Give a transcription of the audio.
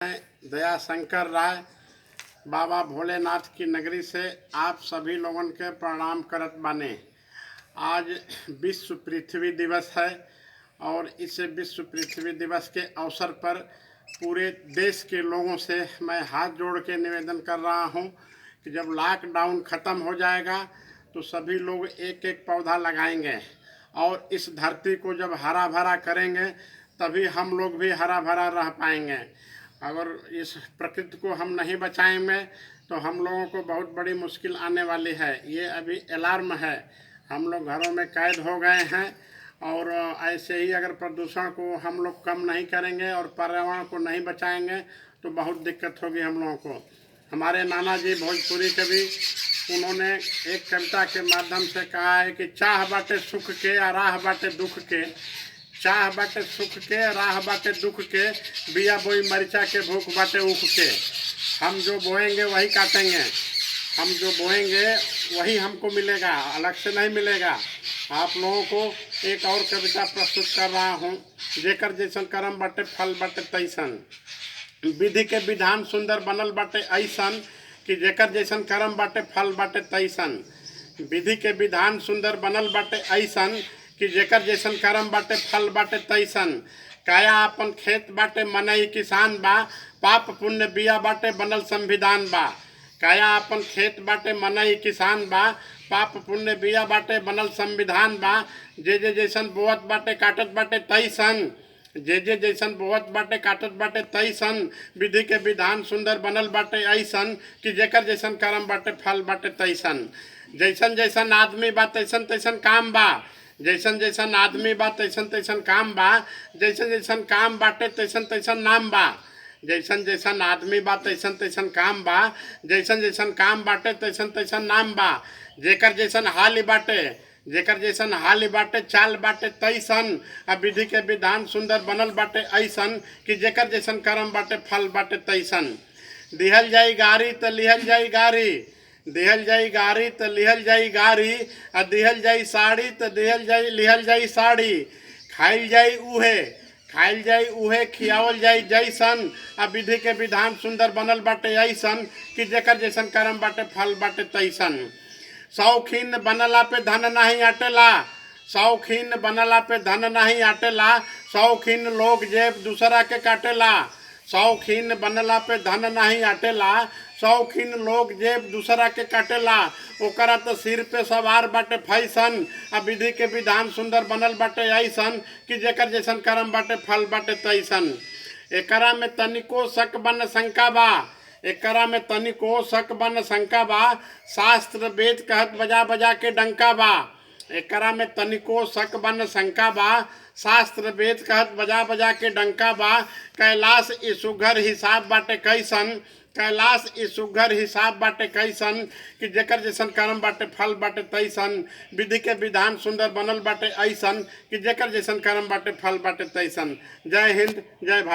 दयाशंकर राय बाबा भोलेनाथ की नगरी से आप सभी लोगन के प्रणाम करत बानी। आज विश्व पृथ्वी दिवस है और इस विश्व पृथ्वी दिवस के अवसर पर पूरे देश के लोगों से मैं हाथ जोड़ के निवेदन कर रहा हूं कि जब लॉकडाउन ख़त्म हो जाएगा तो सभी लोग एक एक पौधा लगाएंगे और इस धरती को जब हरा भरा करेंगे तभी हम लोग भी हरा भरा रह पाएंगे। अगर इस प्रकृति को हम नहीं बचाएंगे तो हम लोगों को बहुत बड़ी मुश्किल आने वाली है। ये अभी अलार्म है, हम लोग घरों में कैद हो गए हैं और ऐसे ही अगर प्रदूषण को हम लोग कम नहीं करेंगे और पर्यावरण को नहीं बचाएंगे तो बहुत दिक्कत होगी हम लोगों को। हमारे नाना जी भोजपुरी कवि, उन्होंने एक कविता के माध्यम से कहा है कि चाह बाटे सुख के आ राह बाटे दुख के, चाह बाटे सुख के राह बाटे दुख के, बिया बोई मरिचा के भूख बाटे ऊख के। हम जो बोएंगे वही काटेंगे, हम जो बोएंगे वही हमको मिलेगा, अलग से नहीं मिलेगा। आप लोगों को एक और कविता प्रस्तुत कर रहा हूँ। जेकर जैसन करम बाटे फल बाटे तैसन, विधि के विधान सुंदर बनल बाटे ऐसन कि जेकर जैसन करम बाटे फल बाटे तैसन। विधि के विधान सुंदर बनल बाटे ऐसन कि जेकर जैसन करम बाटे फल बाटे तैसन। काया अपन खेत बाटे मनई किसान बा, पाप पुण्य बिया बाटे बनल संविधान बा। काया अपन खेत बाटे मनई किसान बा, पाप पुण्य बिया बाटे बनल संविधान बा। जे जे जैसन बोअत बाटे काटत बाटे तैसन, जे जे जैसन बोअत बाटे काटत बाटे तैसन। विधि के विधान सुंदर बनल बाटे ऐसन कि जेकर जैसन करम बाटे फल बाटे तैसन। जैसन जैसन आदमी बा तैसन तैसन काम बा, जैसन जैसन आदमी बा तैसन तैसन काम बा, जैसन जैसन काम बाटे तैसन तैसन नाम बा। जैसन जैसन आदमी बा तैसन तैसन काम बा, जैसन जैसन काम बाटे तैसन तैसन नाम बा। जेकर जैसन हाल बाटे, जेकर जैसन हाल बाटे चाल बाटे तैसन। आ विधि के विधान सुंदर बनल बाटे ऐसन कि जेकर जैसन करम बाटे फल बाटे तैसन। दिहल जाई गारी त लिहल जाई गारी, दिहल जाई गारी त लिहल जाई गारी, आ दिहल जाई साड़ी त दिहल जाई लिहल जाई साड़ी। खाइल जाई उहे, खाइल जाई उहे खियावल जाई जैसन। आ विधि के विधान सुंदर बनल बाटे ऐसन कि जेकर जैसन करम बाटे फल बाटे तैसन। शौकीन बनला पे धन नाही आटेला, शौकीन बनला पे धन नाही आटेला, शौकीन लोग जेब दूसरा के काटेला। शौकीन बनला पे धन नाही आटेला, शौकीन लोग जेब दूसरा के काटेला। ओकरा तो सिर पे सवार बाटे फैसन, आ विधि के विधान सुंदर बनल बाटे ऐसन कि जेकर जैसन करम बाटे फल बाटे तैसन। एकरा में तनिको शक बन शंका बा, एकरा में तनिको शक बन शंका बा, शास्त्र वेद कहत बजा बजा के डंका बा। एकरा में तनिको शक बन शंका बा, शास्त्र वेद कहत बजा बजा के डंका बा। कैलाश ई सुघर हिसाब बाटे कैसन, कैलाश ई सुघर हिसाब बाटे कैसन कि जेकर जैसन करम बाटे फल बाटे तैसन। विधि के विधान सुंदर बनल बाटे ऐसन कि जेकर जैसन करम बाटे फल बाटे तैसन। जय हिंद, जय भारत।